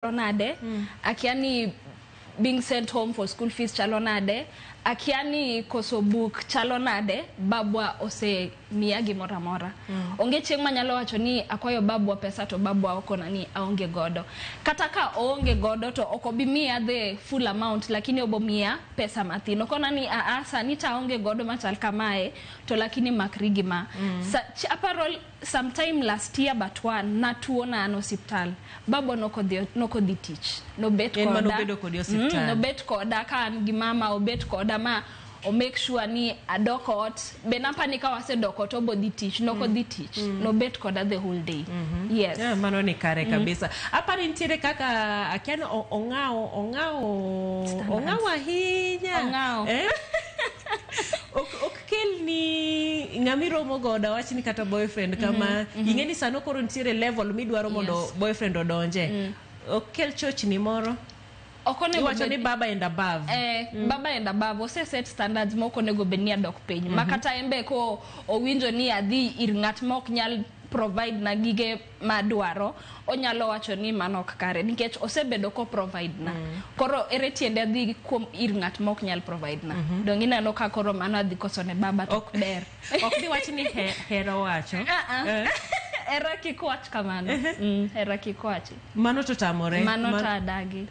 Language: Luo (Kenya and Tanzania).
Nade akia ni being sent home for school fees chalo nade, akia ni koso buk chalo nade. Babwa osemiya gimoro amora. Onge chieng' manyalo wacho ni akwayo babwa pesa to babwa okona ni aonge godo. Kata ka oonge godo to ok obi miya the full amount, lakini obo miya pesa mathin. Okona ni aa, sani to aonge godo machal kamae, to lakini makri gi ma. Aparo sometime last year but one natuo na an osiptal, babwa nokodhi tich, nobet En koda. Manobedo kodi osiptal. Nobet koda ka an gi mama, obet koda ma o make sure ni adok ot. Be napani ka wasedok ot obo dhi tich. Nokodhi tich, nobet koda the whole day, yes. Yeah, mano ni kare kabisa. Apani nitiere kaka akia ni ong'awo ong'awo. Standards. Ong'awo ahinya. Ong'awo. Eh? Ok kel ni ng'ama iromo godo, awach ni kata boyfriend kama ing'e ni sano koro nitiere level midwaro mondo boyfriend odonje, ok kel chochni moro? Ok onego. Iwacho ni baba and above. Eh, baba and above ose set standards ma ok onego bed ni adok piny. Ma kata en be ko owinjo ni adhi ir ng'at ma ok nyal provide na gige madwaro, onyalo wacho ni mano ok kare, nikech osebedo ko provide na. Koro ere tiende adhi kuom ir ng'at ma ok nyal provide na? Dong ineno ka koro mano adhi koso ne baba, to ok ber. Ok diwach ni hero wacho. Ah, ah. Eh? Hera kik wach kamano. Hera kik wachi. Mano to tamore. Mano to adagi.